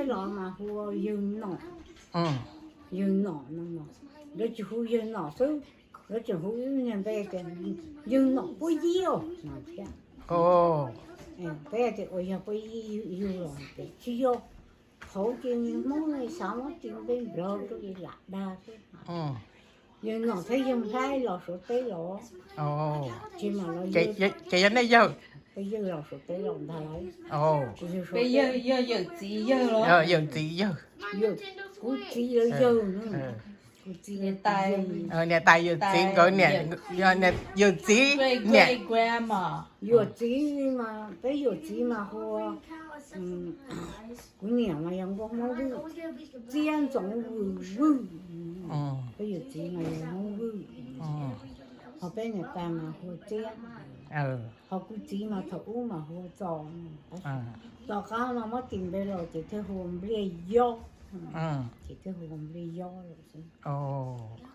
Los mas hu ua yawg Nom, yawg Nom no, lawv tsis hu yawg Nom xwb, lawv tseem hu ib niag npe tias yawg Nom Puab Yib no thiab. Peb tias ua yog Puab Yib yug los tias tsis yog, thaum ub ces Hmoob xav muab tis npe Nplog rau lam dag xwb. Yawg Nom thiab yawg Nplhaib los Suav teb los, ces yog nej yawg, yawg los Suav teb los ntag. Peb yawg, yawg txiv yawg los? Yawg txiv yawg. Kuv txiv los yawg, kuv txiv, niam tais yawg txiv nkawd niam, yawg txiv niam. Yuam txiv mas peb yuam txiv mas hu ua, kuv niam mas yog nkauj Hmoob Vwj, Txiab Ntxoov Vwj Vwj. Peb yuam txiv mas yog Hmoob Vwj, ho peb niam tais mas hu ua Txiab, ho kuv txiv mas thaum ub mas hu ua Txos, tom qab no muab tis npe los ces thiaj hu ua Npliaj Yob, ces thiaj hu ua Npliaj Yob lawm xwb.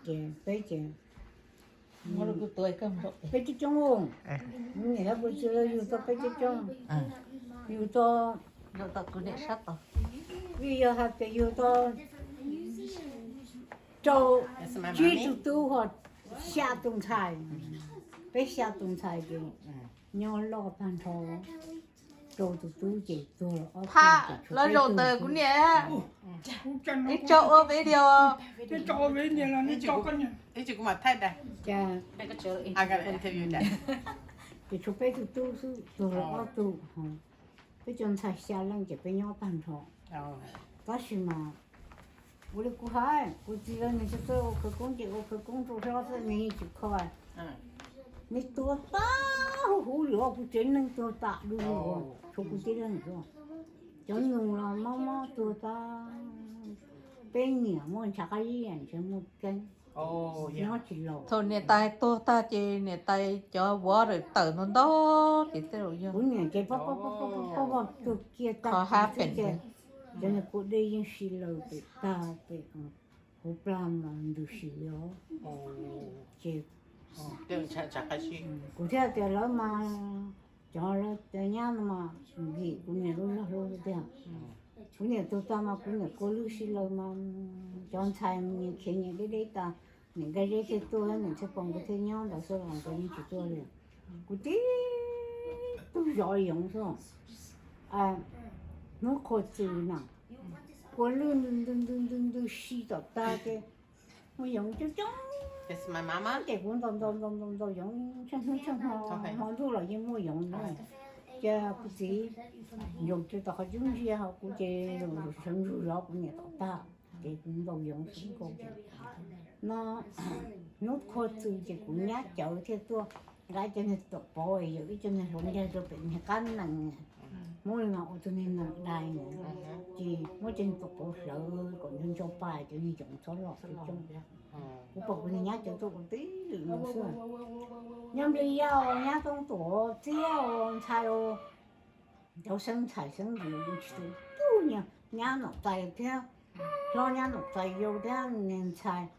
Ces peb ces peb coob coob, niam yog kuv txiv los yug tau peb coob coob, yug tau, vim yog hais tias yug tau rau tsib tus tub ho xya tus ntxhais, peb xya tus ntxhais ces nyob loj tag nrho, rau tus tub ces tuag, ob tug, los zaum ntawm kuv niam, ib tsoom ua video, ib tsoom ua video los, ces tshuav peb tus tub xwb, tuag lawm ob tug. Peb cov ntxhais xya leej ces peb nyob tag nrho. Tab sis mas ua li kuv hais, kuv txiv lawv nws txawj txawj ua khawv koob ces ua khawv koob rau hlob xwb, nws yeej tsis kho. Nws tuag tag huv huv li, kuv tsev neeg tuag tas du lug, tshuav kuv tib leeg xwb. Cov nus los mob mob tuag tag. Peb niam muaj ntshav qab zib, ntshav muaj keeb, nyob tsis los. Thaum niam tais tuag tag ces niam tais cov vov tawm ntau ntau ces tej zaum yog. Kuv niam ces pob pob pob pob pob tuag kiag tag, cov niag kua dej yeej si laws pem tag pem, hauv plag mas ntws si li os. Ces kuv thiaj tias lawv mas, cov lawv nyab no mas nkim kuv niam lub zog hlub tiag. Kuv niam tuag tag mas kuv niam kua lwj si laws mas cov ntxhais nyias khiav nyias deb deb tas, niam nkaj zeb thiaj tuaj, niam thiaj pom nkawd thiaj nyob ntawd xwb los nkawd yeej tsis tuaj li. Kuv tib tug zov yoov xwb. Hnub qhua txws na, kua lwj ntws ntws ntws ntws si tom tag ces muaj yoov coob coob, ces kuv ntaus ntaus ntaus ntaus yoov tsheej hnub tsheej hmo, hmo ntuj los yeej muaj yoov na. Ces kuv txiv yoov ces tom qhov cub ntsia, ho kuv ces sawv ntsug zov kuv niam tom tag, ces kuv ntaus yoov xwb nkaus. No hnub qhua txws ces kuv nyab cawv thiaj tuaj nqa ib co niag tuam pov, yawm ib co niag hluav ncaig rau pem niag qab nees, muab li no ua tus niag nees dai na, ces muab cov niag tuam pov hlawv kom nco nco pa cov niag yoov txhob los coob coob. Kuv pom kuv niag nyab cawv tuaj ua tib lwm no xwb. Nyab Npliaj Yaj os, nyab Toob Tuam, Txiab os, ntxhais os, cov xeeb ntxhais xeeb ntxwv tsis tu tub nyab, nyab Nom Txais thiab, hlob nyab Nom Txais yau thiab niag ntxhais,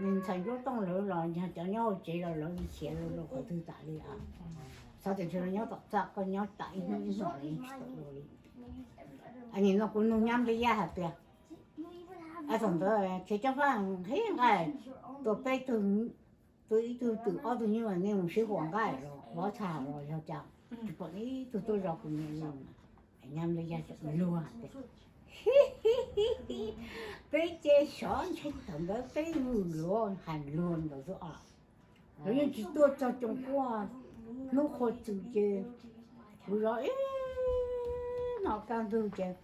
niag ntxhais Ncuab Tooj lawv los yog cov nyob hauv tsev los lawv khiav rau qhov twg tas li a. Xav tias ntshe lawv nyob tom txaj, koj nyob tas ib hnub ib hnub los yeej tsis tau ua li. Nim no kuv nug nyab Npliaj Yaj hais tias, thaum ntawd khiav cob faj nqhis nqaij, tuaj peb tug, tuaj ib tug twm ob tug nyuj, nej mus sib huam nqaij los vov tshaj los yog cas tsis pom ib tug tuaj zov kuv niam li. Nyab Npliaj Yaj tseem luag tias, peb ces xyov ntshe thaum ntawd peb vwm luav hais luag ntawd xwb os. Lawv yeej tsis tuaj txog coos kuaj, hnub qhua txws ces kuv zov ib hmo kaj ntug ces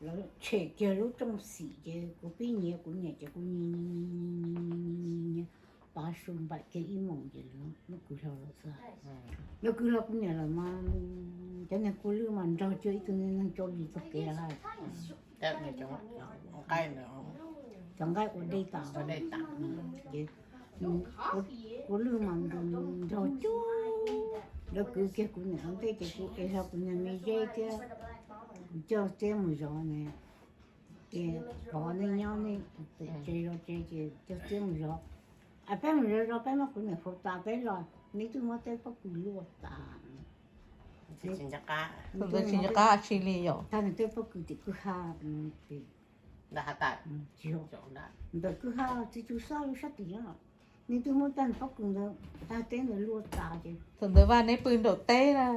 lawv tshem kiag lub rooj xim ces kuv pib nyiav kuv niam ces kuv nyiav nyiav nyiav nyiav, pav su npaim kiag ib moos ces lawv kwv hlo lawm xwb. Lawv kwv hlo kuv niam lawm mas cov niag kua lwj mas nrog cuag ib tug niag neeg tsau zis txoj kev lawm. Cov nqaij ua dej tas, ces kua lwj mas nrog cuag, lawv kwv kiag kuv niam ua ntej ces kuv ev hlo kuv niag me zeb thiab kuv coj Txiab mus zov ne. Ces pov nej nyob nej pem tsev zov tsev ces coj Txiab mus zov. Peb mus zov zov peb muab kuv niam faus tas peb los, neb twb muab tej pob kws luaj tas. Thaum ntawd tsis nco qab dab tsi li yom. Tag nws tej pob kws tim kwj ha, ntawm kwj ha txiv tsis tau xab lub sab tim no, nws twb muab tag nws pob kws ntawd tag teb ntawd luaj tas ces. Thaum ntawd Vaj neb pw nraum teb na.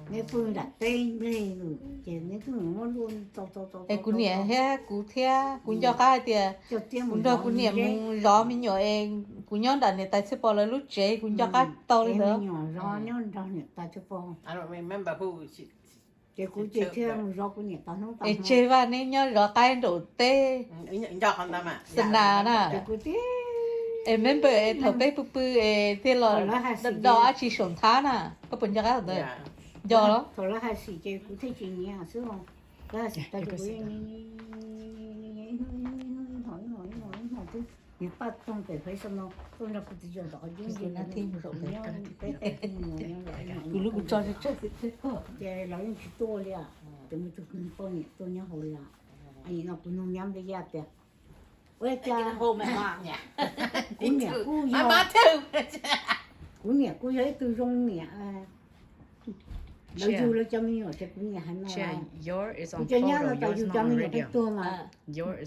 Neb pw nram teb nplej nws ces neb twb mus muab luaj tau tau tau. Es kuv niam thiab kuv thiab kuv nco qab hais tias kuv nrog kuv niam mus zov me nyuam es kuv nyob nram niam tais Txhiaj Pov lawv lub tsev, kuv nco qab tau li ntawd. Nyob nrog niam tais Txhiaj Pov. Ces kuv ces thiaj mus zov kuv niam tau hnub tau. Es tseg Vaj neb nyob zov qaib nraum teb, xa nas na. Es member es thaum peb pw pw es thiaj los do dab tsi saum nthab na, koj puas nco qab thaum ntawd? Nco los? Thaum lawv hais xim ces kuv thiaj tsis nyiam xwb. Lawv hais xim tas ces kuv ib hmo ib hmo ib hmo twb niag paj toog pem Facebook no tuaj nrog kuv tus yawg tom qhov yeeb nti nyob peb tij nyob lawm. Ces lawv yeej tsis tuaj li, ces muaj tus poj niam tuaj nyob hauv li. Nim no kuv nug nyab Nplij Yaj tias, ua cas kuv niam kuj yog, kuv niam kuj yog ib tug zoo niam, lawv yug lawv cov me nyuam ces kuv niam hais no, kuv cov nyab no tas yug cov me nyuam pheej tuag mas,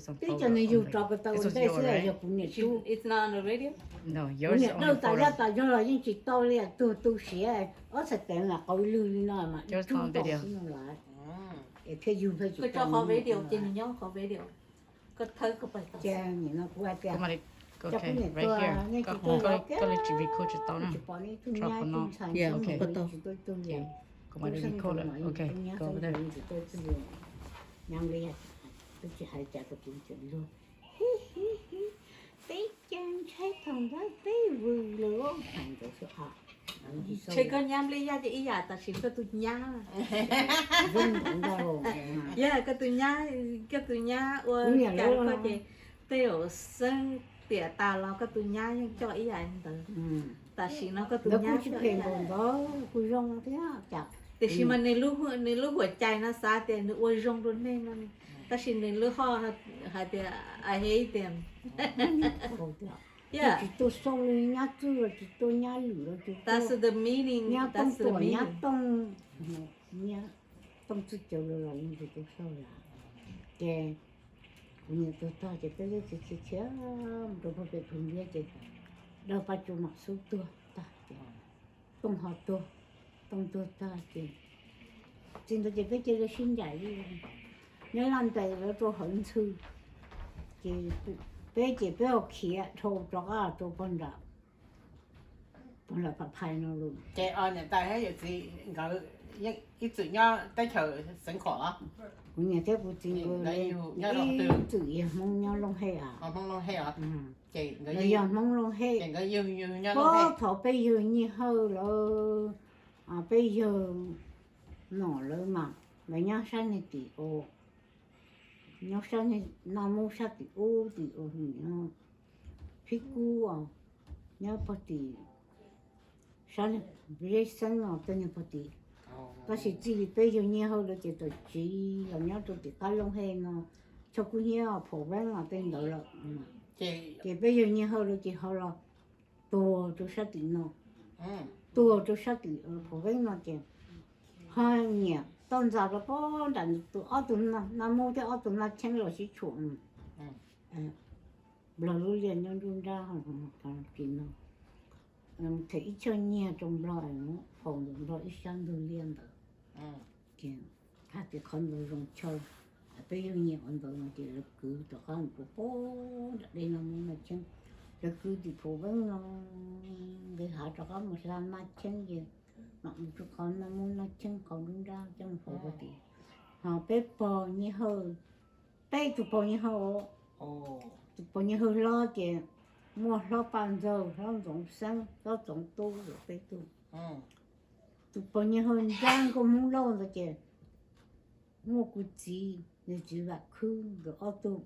twb cov nws yug rov kom tau ua ntej xwb yog kuv niam tub. Kuv niam dawj tas zaj tas zog los yeej tsis tau li, tuag tu siav, ob txhais tes mas qau lwg li no mas ib tug tau xwb no lawm. Es thiaj yug thiaj tsis tau. Ces nim no kuv hais tias cov kuv niam tuag nej tsis tuaj zov thiab, tsis pom nej ib tug nyab ib tug ntxhais tsis tuaj ib tug li. Tub Xeeb Nkaus mas yeej tsis tuaj ib tug li, nyab Nplij Yaj twb tsis hais cas rau kuv, tseem luag, peb cas ntshai thaum ntawd peb vwm lawm hais ntawd xwb. Ntshe koj nyab Nplij Yaj ces ib yam tam sim koj tus nyab, yog koj tus nyab, koj tus nyab ua cas rau koj ces tej zaum Xeeb tiam tas los koj tus nyab yeej coj ib yam ntawd. Tam sim no koj tus nyab tsis phem npaum ntawd, kuj zoo thiab cas. Tiam sis mas nws lub huam cai no xav tias nws ua zoo rau nej no, tab sis nws lub hoj hais tias, I hate them. Tsis tuaj xauj li, nyab txwj los tsis tuaj, nyab lwm los tsis tuaj, nyab tooj tuam nyab tooj, nyab tooj txwj caug los los yeej tsis tuaj xauj li. Ces kuv niam tuag tag ces peb lub txiv txhia txhia mus rau pem pem Phu Npiab ces dawb Paj Tsu Mam Xub tuag tag ces Tooj ho tuag, Tooj tuag tag ces txij ntawd ces peb cia li sib ncaim li, nyob laj ntais lawv rau hauv ntxhw, ces peb ces peb ua khiav dhau rov qab rau pog nram, pog nram Pha Phais no lawm. Ces niam tais thiab yawm txiv nkawd ib txwm nyob teb chaws Xeev Khuam los? Kuv niam thiab kuv txiv nkawd ib txwm yog Hmoob nyob Looj Hej. Yog Hmoob Looj Hej, pob thaum peb yawg Nyiaj Hawj lawv, peb yawg nom lawv mas lawv nyob sab niag tim, nyob sab niag Naj Mub sab tim ub tim, Phib Kub os, nyob pog tim sab niag Zeb Xeeb os, tej niag pog tim. Tab sis txij li peb yawg Nyiaj Hawj lawv ces txawm tsiv los nyob rau tim qab Looj Hej no, Choj Kub Hnyiab, Phaum Veeb os, tej ntawd lawm. Ces peb yawg Nyiaj Hawj lawv ces ho los tuag rau sab tim no, tuag rau sab tim Phaum Veeb no ces ho nyiam toj ntxas rau pob nram tus ob tug Naj Mub thiab ob tug Naj Cheeb los sib tshuam. Nplog lub liaj nyob nruab nrab, tim no them ib choj nyiaj rau Nplog, faus ntawm Nplog ib sab ntug liaj ntawd. Ces hais tias qhov ntawd zoo chaw, peb yawg nyiam qhov ntawd no ces lawv kwv rov qab mus rau pob nram dej Naj Mub Naj Cheeb, lawv kwv tim Phaum Veeb no, nkawd hav rov qab mus hla Naj Cheeb ces mam mus rau qhov Naj Mub Naj Cheeb qhov nruab nrab coj mus faus rau tim. Ho peb pog Nyiaj Hawj, peb tus pog Nyiaj Hawj, tus pog Nyiaj Hawj hlob ces muaj hlob Paj Ntxawg, hlob Ntxoov Xeeb, hlob Txoov Tub, peb tug. Tus pog Nyiaj Hawj nrab nkauj Hmoob Lauj ntawd ces muaj kuv txiv, nws txiv Vam Khwb nkawd ob tug.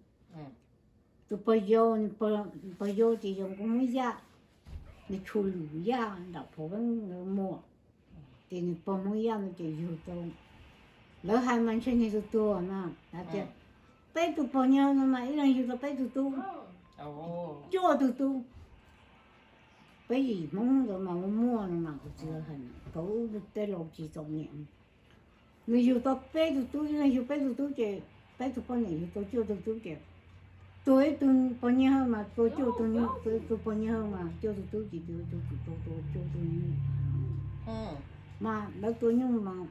Tus pog yau, pog yau ces yog nkauj Hmoob Yaj, nws tshu lwm Yaj nram Phaum Veeb muam. Ces nws pog Hmoob Yaj no ces yug tau, lawv hais mas ntshe nws tus tuag mas hais tias peb tus pog Nyiaj Hawj no mas ib leeg yug tau peb tug tub, cuaj tug tub. Peb yim Hmoob ntawd mas muaj muaj no mas kuv txiv lawv hais, thaum ub tej laus tsis txom nyem. Nws yug tau peb tug tub, yug peb tug tub ces peb tug poj niam yug tau cuaj tug tub ces tuag ib tug pog nyiaj hawj mas tuag cuaj tug, tus pog nyiaj hawj mas cuaj tug tub ces tus tus tus tus tus tus nyuj. Mas lawv tua nyuj mas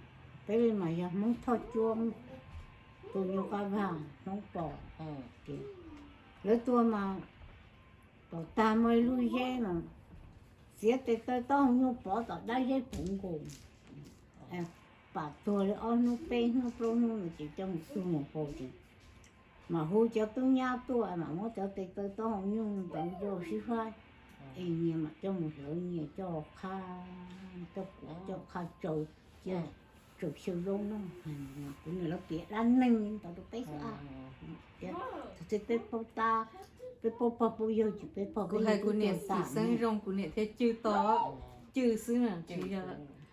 peb li mas yog Hmoob Thoj Cuab, tus nyuj qab vag Hmoob Pos. Lawv tua mas tom tag muaj ib lub zeb mas txiav tes taw taub hau nyuj pov tom dab zeb puv nkaus, pam tuag li ob hnub peb hnub plaub hnub no ces coj mus tug mus faus ces mam hu cov tub nyab tuaj mam muab cov tes taw taub hau nyuj ntawd rau sib faib es nyias mam coj mus hlawv nyias coj qha, coj qha tsaws cia tsaws xyaw zaub no. Kuv niam lawv piav dab neeg ntawd rau peb xwb. Thaum twg peb paub tab, peb paub pog paub yawg ces peb pog kuv hais kuv niam tsis xeeb zoo kuv niam thiaj cwj to, cwj xwb na.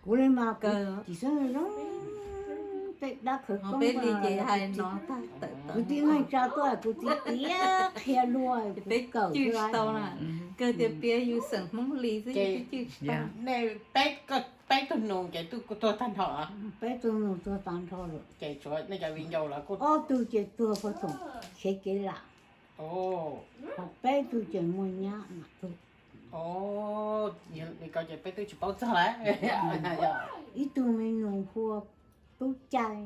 Kuv li mas kuv tsis xeeb zoo, tej dab khawv koob peb li ces hais no tag tawm tawm. Kuv tib neeg tsa tuaj kuv txiv tiav qhia luag peb kawm cwj tsis tau na. Kawg tias piav yus xeem Hmoob li xwb, yus cwj tsis tau. Peb tug nus ces tuag tag nrho. Peb tug nus tuag tag nrho lawm. Ces tshuav nej cov viv ncaus lawm, ob tug ces tuag puag thaum khiav kev lam, ho peb tug ces muaj nyab mam tuag. Li ko ces peb twb tsis paub txog lawm. Ib tug me nus hu ua Tub Cai,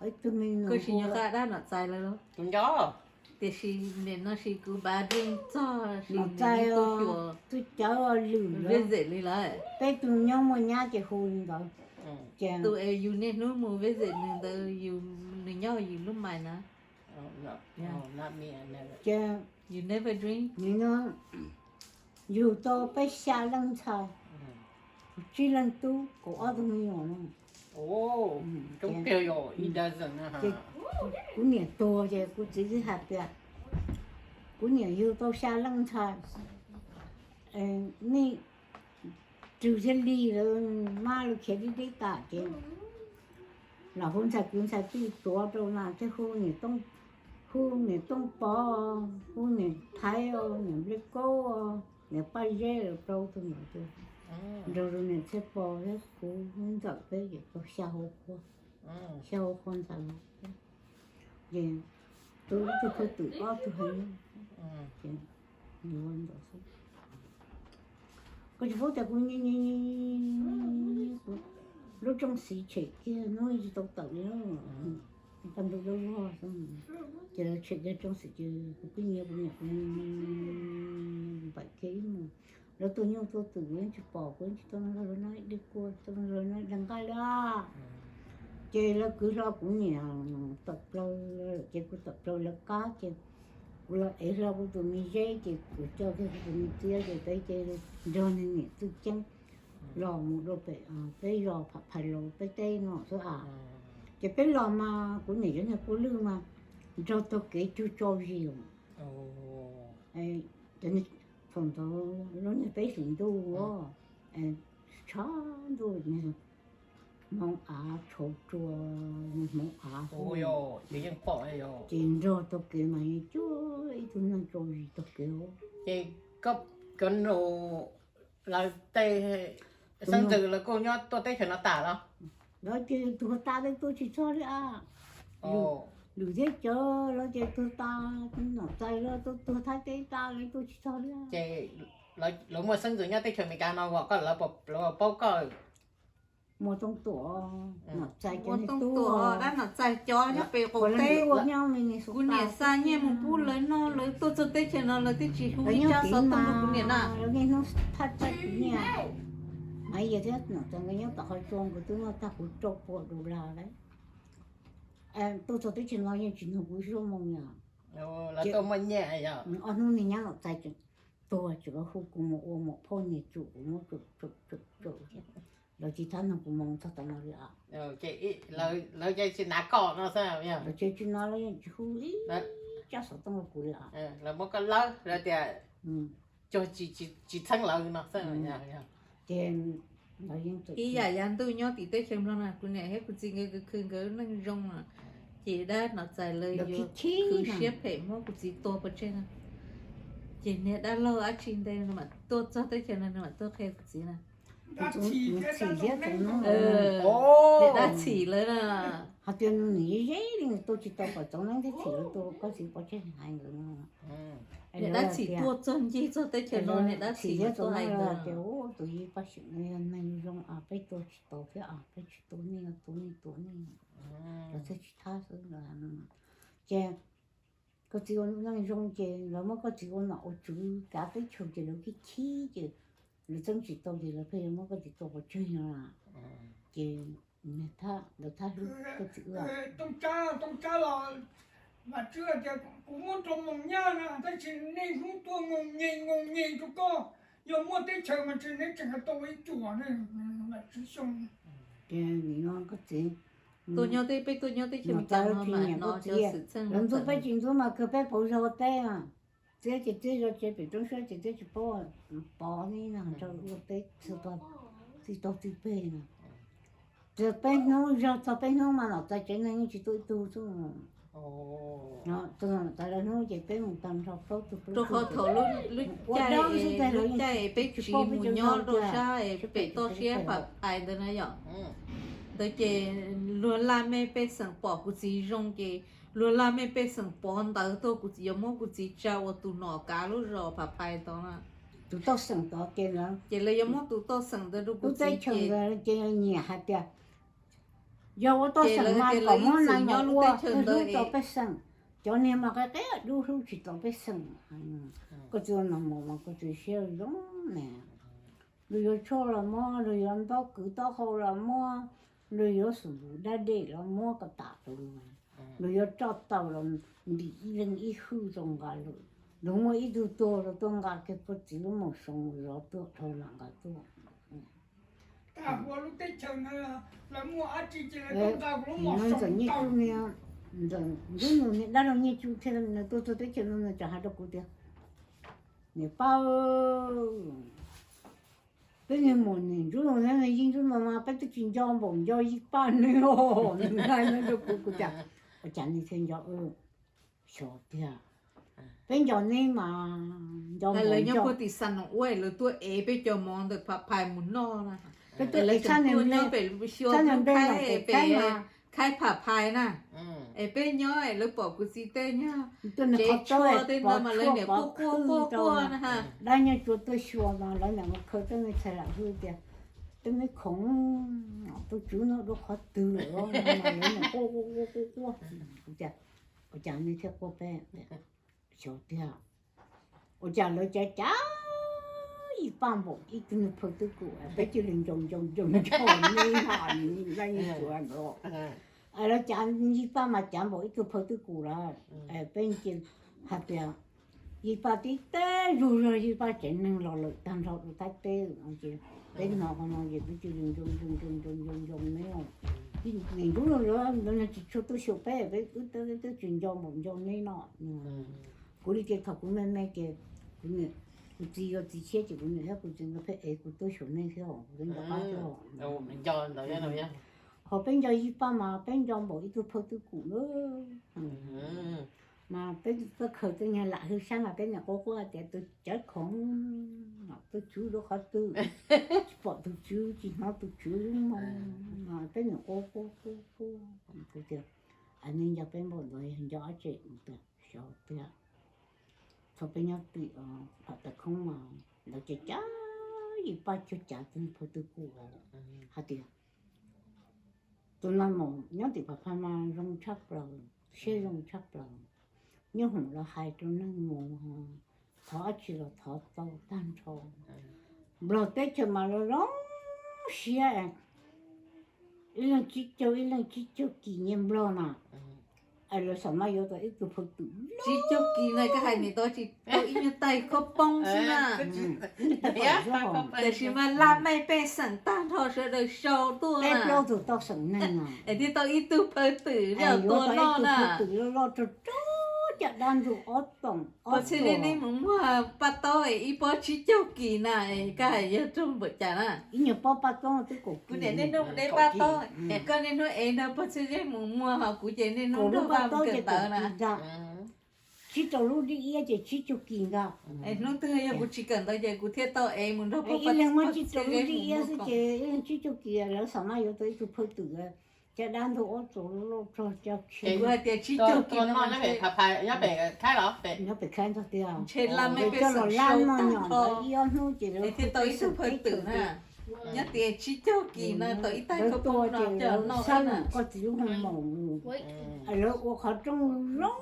ib tug me nus hu ua Dab Nom Txais lawm. Tus nco, tiam sis nim no sis kuv npav dej txog sis Nom Txais, tus xyuas twb cawv lwm visit li lawm. Peb tug nyob muaj nyab ces hu li ntawd. Ces tus es yus niaj hnub mus visit nws ntawd, nws nyob yus lub mais na. Ces yus never dream, nim no yug tau peb xya leej ntxhais, tsib leeg tub, kaum ob tug me nyuam no. Ces kuv niam tuag ces kuv txiv twb hais tias kuv niam yug tau xya leej ntxhais, nej rwg thiaj li lawv mab lawv khiav deb deb tas ces los hu ntxhais kwv ntxhais tij tuav rau mas thiaj hu niam, hu niam Tooj Pov, hu niam Thaiv, niam Nplej Kaub, niam Paj Zeb lawv plaub tug niam tuaj nrog rau niam Txhiaj Pov thiab kuv ntxawm peb ces tau xya hauv qhua, xya hauv qhua ntxhais. Ces tus ib tug thawj twm ob tug hais, ces ua ntawd xwb. Koj tsis paub tias kuv, kuv lub rooj xiv tshem kiag hnub tsis tau tawm li, tau ntu loj loj xwb. Ces lawv tshem kiag rooj xiv ces kuv pheej nyiav kuv niam, kuv npaim kiag ib mus. Lawv tua nyuj tua twm kuv yeej tsis pom, kuv yeej tsis tau nrog lawv noj dej kua, tsis tau nrog lawv noj dej nqaij li. Ces lawv kwv hlo kuv niam tawm plaws, ces kuv tawm plaws lawv qab ces kuv los ev hlo kuv tus me zeb ces kuv coj kiag kuv tus me txiab ces peb ces nrog niag niam Txwj Ceeb los mus rau pem peb zos Pham Phais Laus peb teb no xwb a. Ces peb los mas kuv niam yuav niag kua lwj mas nrog taug kev cug tso zis. Thaum ntawd lub niag peb hlis ntuj, tshav ntuj, hmoov av tshauv rua, hmoov av, ces nrog taug kev mas yeej cuag ib tug neeg tso zis taug kev. Ces koj, koj nus lawv tej xeeb ntxwv lawv kuj nyob tuaj teb chaws no tas los? Lawv ces tuag tas lawv tuaj tsis txog li a. Lwm thiab cov lawv ces tuag tas, Nom Txais lawv tuaj tuag Thaib teb tas lawv tuaj tsis txog li. Ces lawv muaj xeeb ntxwv nyob teb chaws Amelikas no uas koj, lawv paub koj? Muaj Tooj Tuam, Nom Txais cov niag tub, Dab Nom Txais cov nyob pem qaum teb. Kuv niam xa nyiaj mus pub lawv noj, lawv tuaj txog teb chaws no lawv twb tsis hu ib tsab xov tooj rau kuv niam na. Lawv niaj hnub thaj tsam kuv nyiaj. Maiv Yias thiab Nom Txais nkawd nyob tom qhov tsua nkawd twb muaj tag kuv rau pua dollar lawm. Tuaj txog teb chaws no yeej tsis nug kuv ib zaug moo li. Ob hnub niag nyab Nom Txais tuag tseem hu kuv mus ua muam phauj niam tsum kuv muab tsum tsum tsum thiab. Lawv tsis txhob nug kuv moo txog tav no li os. Lawv ces tsis nav koj no xwb, lawv ces tsis nav, lawv yeej tsis hu ib tsab xov tooj rau kuv li os. Lawv muab koj lawb, lawv tias cuag tsis txheeb lawv no xwb. Ces ib yam yav ntuj nyob tim teb chaws Nplog na, kuv niam thiab kuv txiv nkawd khwv nkawd neej zoo na, ces Dab Nom Txais lawv yuav khwv siab phem muab kuv txiv tua pov tseg na. Ces niag dab laug dab tsi ntawd nws mam tuaj txog teb chaws no nws mam tuaj qhia kuv txiv na. Txim thiab txaus neeb, niam dab txim lawm na. Hais tias nws ze ze li nws tua tsis tau kom txaus neeb thiab txim lawv tua koj txiv pov tseg hais nkawd no. Niam dab txim tuaj txog ncig txog teb chaws no niam dab txim thiab txaus neeb hais tias tus Yis Paj Xyooj no yog neeg zoo, peb tua tsis tau thiab, peb tsis tua nej, tua nej tua nej, lawv thiaj tsis thab xwb. Ces koj txiv ua neej zoo ces lawv muab koj txiv ua nom ua tswv kav teb chaws ces lawv khib khib ces lawv txeeb tsis tau ces lawv pheej yuav muab koj txiv tua pov tseg no. Ces lawv thab hlub koj txiv wb. Tooj Tsab los, Vam Tswv hais tias kuv muab rau Moos Nyab no tab sis nej hnub tuaj Moos Nyem Moos Nyem rau koj, yog muaj teb chaws mas tsis neb tseem tau ib cuam ne, Vam Tswv Xyooj. Ces nim no koj txiv tuaj nyob teb, peb tuaj nyob teb chaws Meskas no mas no cov xwm txheej lawv ntxub peb tsis ntxub mas kawg peb pauv zog ua teb, txiab ces txiab zog tsev pem roob siab ces txiab tsis paub, pov ne no rau ua teb txhua tog txij tog txij peg no. Txog peb hnub, zog txog peb hnub mas nom txais tsev neeg yeej tsis tuaj ib tug xwb. Txog nom txais lawv hnub ces peb mus tag nrho plaub tug plaub tug. Rau qhov thaum lub caij, lub caij peb tsiv mus nyob rau sab pem toj siab Pham Phais ntawd na yom, ntawd ces luag laj mej pej xeem pom kuv txiv zoo ces luag laj mej pej xeem pov ntawv tuaj kuv txiv yuav muab kuv txiv tsa ua tus nom kav lub zos Pham Phais tod na. Tus toj xeem tod ces lawv, ces lawv yuav muab tus toj xeem ntawd rau kuv txiv ces nyiam hais tias yog ua toj xeem mas kom muab neeg los ua hlub tau pej xeem, cov niag mas qe qe dub hlub tsis tau pej xeem. Koj txiv ua nom mus mas koj txiv siab zoo ne. Luag yuav tshuaj los muab, luag yuav ntaub kwv taub hau los muab, luag yuav xum dab dej los muab kom tas tus. Luag yuav roj taus los ntim ib leeg ib hwj rau nqa lawm. Luag muaj ib tug tuag los tuaj nqa kiag koj txiv lub maum soo zov tuaj dhau lam nqa tuaj. Ntxawm Nyiaj Tsuj niag, Ntxawm Ntuj Nus niag dab laug Nyiaj Tsuj thiaj nws tuaj txog teb chaws no nws txawm hais rau kuv tias, niam Paj, peb niag muam niam Ntsuj Nus thiab niag Yij Ntsuj Nus mas peb twb tsis nco npaum nco Yij Paj neb os. Nws hais no rau kuv, kuv tias, ua cas nws thiaj nco, xyov tiag. Peb nco neb mas nco npaum nco. Lawv tuaj ev peb cov mov ntawm Pham Phais mus noj na. Peb tuaj ev txhab nws npe, txhab nws npe los pem pem Khaib Pham Phais na. Es peb nyob es lawv pom kuv txiv tej nyuag tsev tshuaj tej ntawd mas lawv niam quaj quaj quaj quaj na. Dab Nyiaj Tsuj tuaj xyuas mas lawv niam mus khaws tej me txhais lam hwj tias, tej me khoom, tus tswv no dua qhov twg lawm, lawv niam quaj quaj quaj quaj. Kuv tias, ua cas neb thiaj quaj peb? Xyov tiag. Ua cas lawv cav cav Yij Paj npaum ib tug niag phaw twb kum, peb cia li nco nco nco nco neb na, Dab Nyiaj Tsuj ntawd. Lawv cav Yij Paj mas cav npaum ib tug phaw twb kum lawm. Peb cia hais tias Yij Paj tib teb zug zog Yij Paj tsev neeg los lawm tag nrho rau Thaib teb. Peb hnov qhov no ces peb cia li nco nco nco nco nco neb. Niam Ntsuj Nus lawv tsis tshua tuaj xyuas peb, peb wb twb tsis nco npaum nco neb no. Kuv li ces thaum kuv me me ces kuv txiv yog txiv tshiab ces kuv niam thiab kuv txiv nkawd pheej ev kuv tuaj xyuas nej thiab, kuv twb nco qab thiab. Ho peb nco Yij Paj mas peb nco npaum ib tug phaw twb kum lawm. Mas peb tuaj khaws tej nyuag lam hwj saib mas peb niam quaj quaj tias tus cawv khoom, tus tswv dua qhov twg, tsis pom tus tswv tsis hnov tus tswv lub moo. Peb niam quaj quaj quaj quaj. Kuv tias, nej nco peb npaum ntawd yog nco dab tsi? Xyov tiag. Thaum peb nyob tim Pham Tais Khoob mas lawv cav cav Yij Paj cuag cav tus niag phaw twb kum hais tias, tus no mas nyob tim Pham Phais mas zoo tshaj plaws, siab zoo tshaj plaws, nyob hoom los hais rau neeg mus, thov dab tsi los thov tau tag nrho. Nplog teb chaws mas lawv zoo siab, ib leeg tsib caug ib leeg tsib caug kis nyiaj Nplog na. Es lawv xam maj yuav tau ib tug phaw twm tsib caug kis na, koj hais nim tau tsis tau ib nyuag tais khaub poob xwb na. Tiam sis mas laj mej pej xeem tag nrho sawv daws sau tuaj peb plaub tug toj xeem neeg no, es thiaj tau ib tug phaw twm los tua noj na. Phaw twm loj loj rog rog, caj dab ntug ob toom. Puas txhij li nej mus muag paj taub ib pob tsib caug kis na, koj hais yog raug npaum cas na? Ib nyuag pob paj taub twb kaum kis. Kuv niam niaj hnub de paj taub, koj niaj hnub ev no puas txhij li mus muag, ho kuv ces niaj hnub nrog vaj mus kawm ntawv na. Tsib rau lub dib iab ces tsib caug kis ntag. Hnub twg yog kuv tsis kawm ntawv ces kuv thiaj tau ev mus nrog pog ib leeg muab tsib rau lub dib iab xwb ces tsib caug kis lawv xam maj yuav tau ib tug phawj twm. Caj dab ntug ob txuas loj txog cov khiav. Kuv hais tias tsib caug kis no nyob pem khaib ntog tiag. Coj los lab noj nyom ntawd ib ob hnub ces lawv thiaj tau ib tug phawj twm na. Nyob tias tsib caug kis no tau ib tais khaub poob no coj los noj. Sab lawm koj txiv lub hoo maum, lawv ua qhov rooj zoo,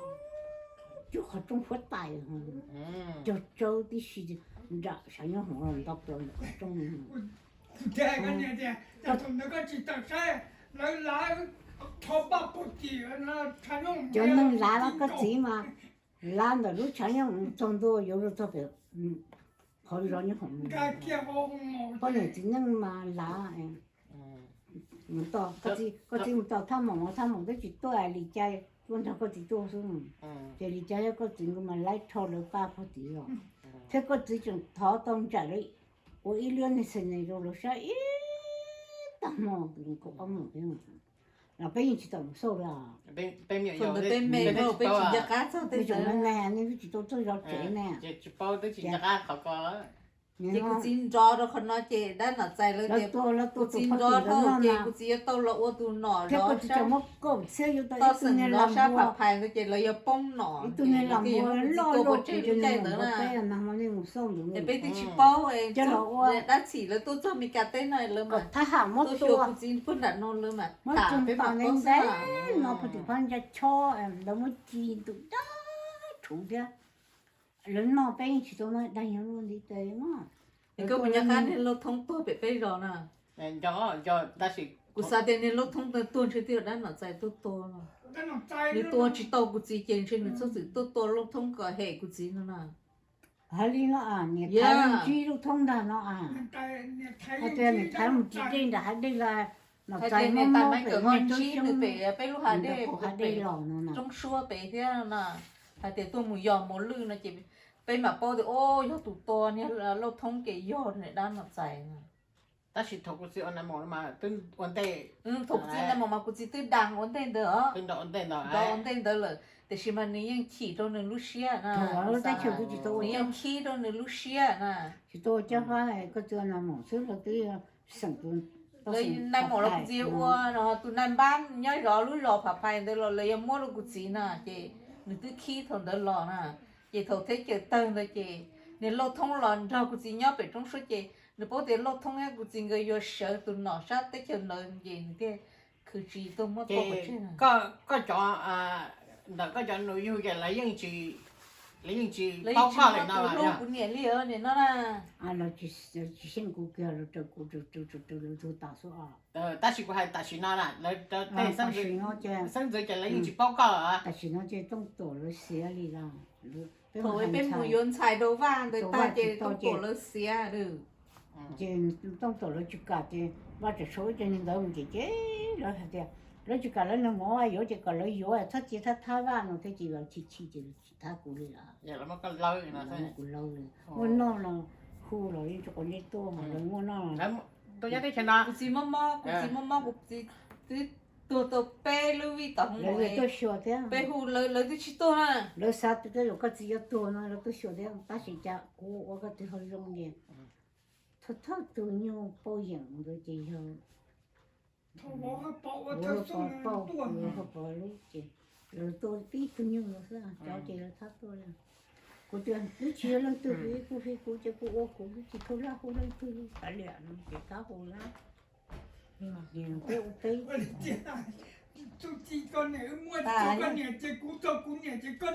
cog qhov rooj huab tais, cog tsawb tib si, nram sav nyob hauv los nto plaws ntawm qhov rooj. Cov neeg lav los koj txiv mas, lav ntawm lub tshav nyob txog ntua yuav luag txog pem qhov zos nyob hauv. Poj niam txiv neej mas lav. Koj txiv mus tos Thaj Moom, Thaj Moom twb tsis tuaj, Lis Cai tuaj nrog koj txiv tuaj xwb. Ces Lis Cai yog koj txiv nkawd mas laib rho lawv paj pog txiv los, thiab koj txiv tseem thov tau ntsam lawv ua ib lub neeg xeem neeg rau lawv saib ib tag hmo, kaum ob hmos los peb yeej tsis tau mus xauj li. Thaum ntawd peb me, peb tsis nco qab txog tej ntawd, nej twb tsis tau txog zov tsev ne. Ces kuv txiv nrov rau qhov no ces dab nom txais lawv tias kuv txiv nrov dhau ces kuv txiv yuav tau los ua tus nom zov sab, toj xeem zov sab pham phais ntawd ces lawv yuav poob nom, ib tug niag lam muas loj loj pes tsawg lub caij ntawd na. Ces peb twb tsis paub dab txim, lawv tuaj txog Mes Kas teb no lawv mam tuaj xyuas kuv txiv puag nram no lawv mam tham peb mam paub xwb. No pog tim phab ntsa chob lawv muab ci ntus dab rhuv thiab. Lawv noj peb yeej tsis tau noj, dag nyob luaj ntiv tes mog. Es koj puas nco qab niag Lauj Thoob tuag pem peb zos na? Kuv xav tias niag Lauj Thoob tuag ntshe twb yog dab nom txais tuaj tua no. Nws tua tsis tau kuv txiv ces ntshe nws txhob txwm tuaj tua Lauj Thoob kom hem kuv txiv no na. Hais li no, niam thaiv ntsib Lauj Thoob ntag no. Hais tias niam thaiv mus tsis dej nram hav dej los, nom txais niam tais Maiv Kawm muab ntsib nws pem peb lub hav dej, hav dej los no, roob suab pem thiab no na. Hais tias tuaj mus yos mos lwj no ces peb mam paub tias o, yog tus tua niag Lauj Thoob ces yog niam dab nom txais no. Tab sis thaum kuv txiv ua nais maum mas twb ua ntej, thaum kuv txiv ua nais maum mas kuv txiv twb dag ua ntej ntawd os, ua ntej ntawd lawm, tiam sis mas nws yeej chim rau nws lub siab na, nws yeej khib rau nws lub siab na. Tsis tau cov fab, koj txiv ua nais maum xwb los twb xeem, nais maum los kuv txiv ua, tus nais npab nyob zov lub zos Pham Phais ntawd los lawv yuav muab rau kuv txiv na, ces nws twb khib thaum ntawd los na. Ces thaum teb chaws tawg ntawd ces niag Lauj Thoob los nrog kuv txiv nyob pem roob suab ces nws paub tias Lauj Thoob thiab kuv txiv nkawd yuav sawv tus nom sab teb chaws ntawd ces nws thiaj khwv tsis tuaj muab tua pov tseg. Koj cov, ntawm koj cov nus yug ces lawv yeej tsis paub koj li no los yog? Kuv niam li nim no na, lawv tsis xyeej kuv kiag, lawv raws kuv, raws lawv tug tas xwb os. Tab sis kuv hais tam sim no na, lawv tej xeeb ntxwv ces lawv yeej tsis paub koj. Tam sim no ces Tooj Tuam lawv xiav li los, peb mus yuav ntxhais rau Vaj ntawd tag ces Tooj Tuam lawv xiav. Ces Tooj Tuam lawv tsis kam ces Vaj tseem sau ib co neeg ntawd mus ces, ces lawv hais tias lawv tsis kam lawv neeg mus yuav ces kom lawv yuav, thab cia thab thab Vaj no thiab ces lawv chim chim ces lawv tsis thab kuv li los. Kuv laub li, muaj noj los hu los yeej tsis quav ntsej tuaj, lawv muaj noj. Kuv txiv mob mob, kuv txiv mob mob, kuv txiv twb tuag tau peb lub vij tom hoo, lawv tuaj xyuas thiab, peb hu lawv twb tsis tuaj na. Lawv xav tias tej zaum koj txiv yuav tuag no lawv tuaj xyuas thiab, tab sis cas kuv ua koj txiv ho zoo ces thawj thawj tus nyuj pauj yeem ntawd ces yog Pov, Pov lub ces lawv tuaj tib tug nyuj no xwb, cov ces lawv thab tuaj li. Kuv tias twb tsis yog leej twg, kuv ib kuj fi kuv ces kuv ua kuv, twb tsis tau laj hu leej twg li, kav liam no ces kav hu lawm. Peb ua peb. Tus txiv koj niam wb muaj, koj niam ces kuv txog kuv niam ces koj